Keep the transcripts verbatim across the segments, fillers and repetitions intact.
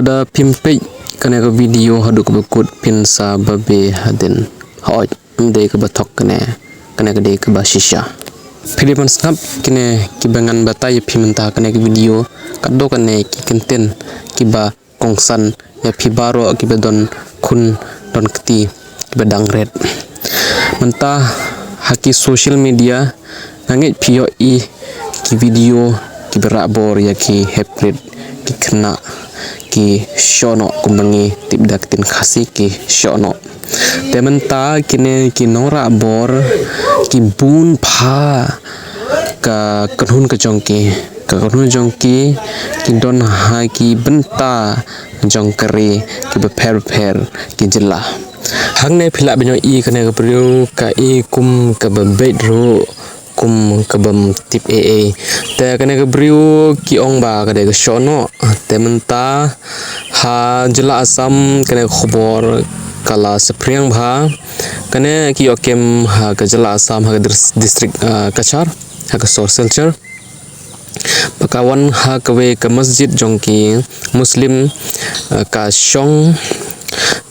Lada phim peit kane ka video haduh kaba kut phin sa babe hadien. Hooid, ym dei kaba thok kane, kane ka dei kaba shisha. Phi dei ban sngap kine kiba ngan batai ïa phi mynta ha kane ka video, katto katne ki kyntien kiba kongsan ïa phi baroh kiba don khun don kti kiba dang rit. Mynta ha ki social media nga ngeit phi ïohi ki video kiba rah bor ïa ki heprit, ki khynnah ki shohnoh, kumba ngi tip da ka ktien Khasi ki shohnoh. Te mynta kine ki nongrah bor ki bun bha ka kynhun ka jong ki, ka kynhun jong ki ki don ha ki bynta jong ka ri kiba pher pher, ki jylla. Hangne phi lah ban ïohi kane ka briew ka i kum kaba beit ruh, kum kabym tip ei ei. Te kane ka briew ki ong ba ka dei ka shohnoh. Te mynta ha jylla Assam kane ka khubor ka la saphriang bha. Kane ki ïoh kem ha ka jylla Assam, ha ka dris-, district, ah, Cachar, ha ka sor Silchar. Ba ka wan ha kawei ka masjid jong ki Muslim, ah, ka shong,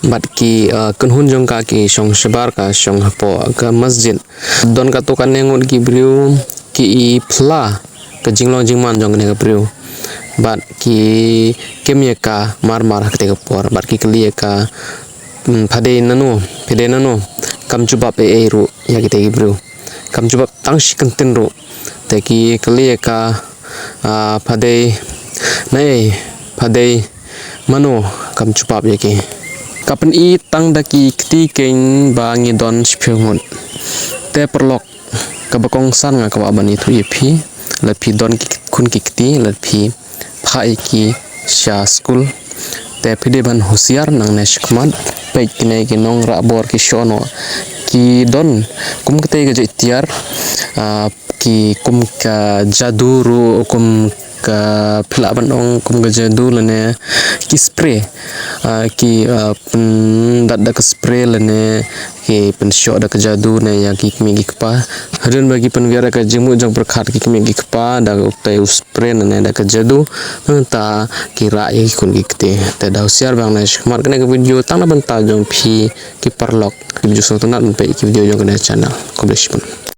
bad ki, ah, kynhun jong ka ki shong shabar, ka shong hapoh ka masjid. Don katto katne ngut ki briew ki i phla ka jinglong jingman jong kane ka briew. Bad ki kem ïa ka mar mar ha katei ka por. Bad ki kylli ïa ka, "Hmm, pha dei nano, phi dei nano?" Kam jubab ei ei ruh ïa kitei ki briew. Kam jubab tang shi kyntien ruh. Te ki kylli ïa ka, ah, "Pha dei naei, pha dei mano?" Kam jubab ïa ki. Ka pyni tang da ki kti keiñ ba ngi don shiphew ngut. Te paralok, kaba kongsan nga kwah ban ïathuh ïa phi, lada phi don ki khun ki kti, lada phi phah ïa ki sha skul, te phi dei ban husiar nangne shakhmat. Peit kine ki nongrah bor ki shohnoh, ki don kum katei ka jait tiar, ah, ki kum ka jadu ruh, kum ka, phi lah ban ong kum ka jadu lane ki spray, ah, ki, ah, pyndat da ka spray lane ki pynshoh da ka jadu ne ïa ki kmie ki kpa. Hadien ba ki pynwiar ïa ka jingmut jingpyrkhat ki kmie ki kpa da ka, utei u spray ne, ne da ka jadu, nangta ki rah ïa ki khun ki kti. Te da husiar bha nangne shakhmat. Kane ka video tang na bynta jong phi ki paralok kiba ju sngewtynnat ban peit ki video jong kane ka channel. Khublei shibun.